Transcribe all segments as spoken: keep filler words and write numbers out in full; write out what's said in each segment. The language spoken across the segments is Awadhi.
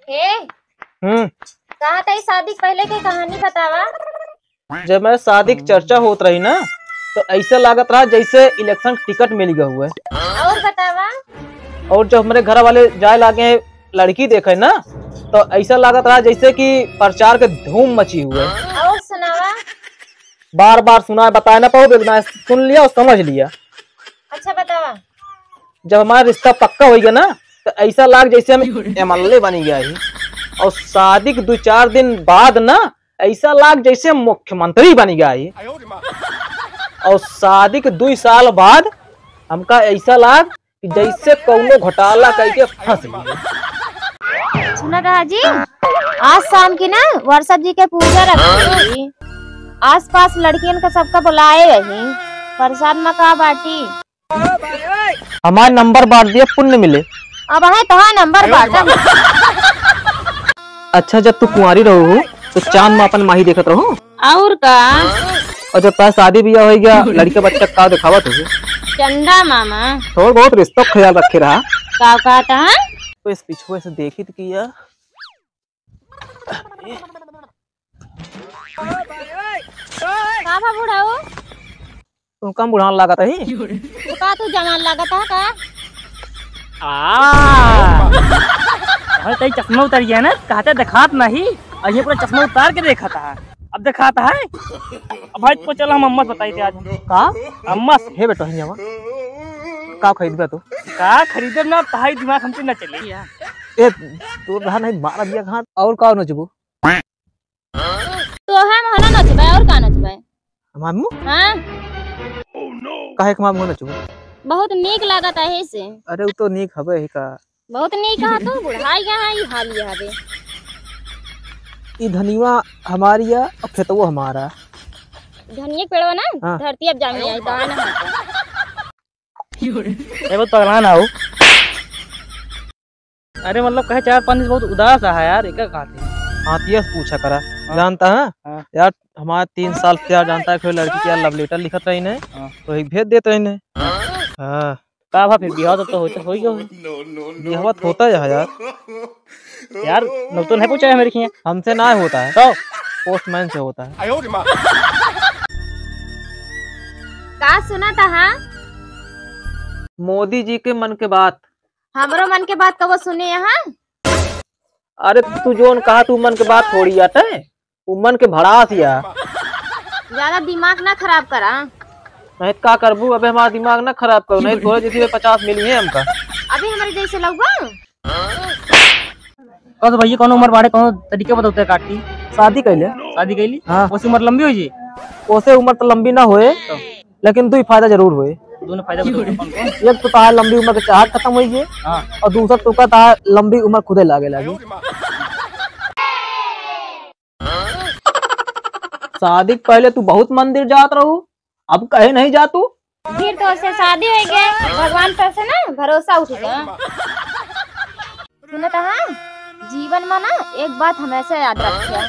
ए, हम्म। कहा था, शादी के पहले के कहानी बतावा। जब मैं शादी की चर्चा होत रही ना, तो ऐसा लागत रहा जैसे इलेक्शन टिकट मिल गया हुआ है। और बतावा। और जब हमरे घर वाले जाए लागे हैं लड़की देखे ना, तो ऐसा लागत रहा जैसे कि प्रचार के धूम मची हुई है। और सुनावा। बार बार सुना बताए ना पाओ, एक बार सुन लिया और समझ लिया। अच्छा बतावा। जब हमारा रिश्ता पक्का हो गया ना, तो ऐसा लाग जैसे हम एमएलए बन गया ही। और शादी के दो चार दिन बाद ना, ऐसा लाग जैसे मुख्यमंत्री बन गया ही। और शादी के दो साल बाद हमका ऐसा लाग कि जैसे कौनो घोटाला करके फंस गए। सुना रहा जी, आज शाम की ना वर्षा जी के पूजा रखी। आसपास लड़कियन का सबका बुलाए रही, प्रसाद में का बाटी। हमार नंबर बांट दिया, पुण्य मिले। अब है तो हाँ, नंबर बांटा। अच्छा, जब तू कुंवारी रहू हो, तो चांद में अपन माही देखत रहू। और का? और जब तार शादी बियाह हो गया, लड़का बच्चा का दिखावत हो? चंदा मामा। थोड़ा बहुत रिश्ता ख्याल रखे रहा। का कहता है? तो इस पीछे से देखी तो किया। का भा बुढ़ऊ? तू कम बुढ़ान लागत है। तो का तू जवान लागत है का? आ। भाई, तई चश्मा उतार गया ना, कहते दिखात नहीं। और ये पूरा चश्मा उतार के देखा था, अब दिखाता है। अब भाई, तो चलो हम अम्मा से बताई थे आज। का? अम्मा से। हे बेटा, हियाँ आवा। का खरीदबे तू? का खरीदब ना, तहाई दिमाग हमसे न चले। ए, तू रहा नहीं, मार दिया कहाँ? और का नचबू? तो है मोहना नचबे, और का नचबे? हमार मुँह? हाँ। काहे के हमार मुँह नचबू? बहुत नीक लागत है से। अरे, उ तो नीक हबे ही का। बहुत नीक है तो बुढ़ाई गया है, ई हाल ये हबे। ई धनिया हमारी है और खेतवा हमारा। धनिया के पेड़वा ना, हाँ। धरती अब जामी आई, दान है। ए, बहुत पगला ना हो। अरे, मतलब, कहे चार पाँच दिन से बहुत उदास रहा यार, एका कहते। हाँ, तिया से पूछा करा। हाँ। जानता है? हाँ। यार, हमारे तीन साल से यार, जानता है, कोई लड़की के यार love letter लिखत रही ने, हाँ। तो एक भेज देत रही ने। हाँ। का भा फिर, बियाह तो, तो होता, हो ही गया होई। बियाह तो होता है यार। यार, नौतन है पूछा है मेरे खिया। हमसे ना होता है। तो? Postman से होता है। का सुना था, हाँ? मोदी जी के मन के बात। हमरो मन के बात कबो सुने यहाँ? अरे तू जोन कहा तू मन के बात थोड़ी आटे, उ मन के भड़ास या। ज्यादा दिमाग ना खराब करा। नहीं तो का करबू, अबे हमारा दिमाग ना खराब करो, नहीं तो तोरे जैसी में पचास मिली है हमका। अबे हमारे जैसे लगवा। कस भैया, कौनो उम्र बाड़े, कौनो तरीके बताते हैं काटी। शादी कैले? शादी कैली? हाँ। ओसे उम्र लंबी हो जी? ओसे उम्र तो लंबी ना होए, तो? लेकिन दुई फायदा जरूर होए। दोनों फायदा बताओ, कौन कौन? एक तो तार लंबी उम्र के चाहत खत्म होई है, हाँ। और दूसरा तुका तार लंबी उम्र खुदे लागे लागे। शादी के पहले तू बहुत मंदिर जात रहू, अब कहे नहीं जा तू? फिर तो उससे शादी हो गया, भगवान पर से ना भरोसा उठ गया। सुनत हाँ, जीवन में ना एक बात हमेशा याद रखिया,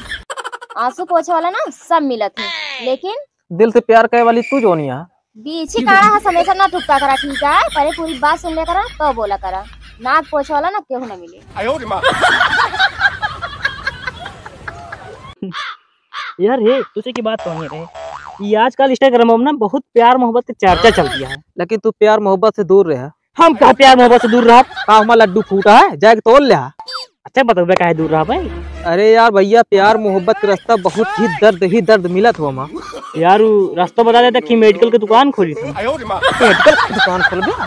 आंसू पोछे वाला ना सब मिलत है, लेकिन दिल से प्यार करे वाली तू जोनिया। बीच ही काड़ा है, हमेशा ना टुक्का करा, ठीक है? पहले पूरी बात सुन लिया करा, तो बोला करा। नाक पोछे वाला ना केहू ना मिले। यार हे, तुझे की बात तो नहीं रे। ये आजकल Instagram में ना बहुत प्यार मोहब्बत की चर्चा चलती है। लेकिन तू प्यार मोहब्बत से दूर रहा। हम कहा प्यार मोहब्बत से दूर रहा? का हमारा लड्डू फूटा है, जाके तोड़ ले। अच्छा बताओ बे, काहे दूर रहा भाई? अरे यार भैया, प्यार मोहब्बत के रास्ता बहुत ही दर्द ही दर्द मिलत हो हमा। यार, उ रास्ता बता देता कि मेडिकल की दुकान खोली थी। मेडिकल की दुकान खोल गया?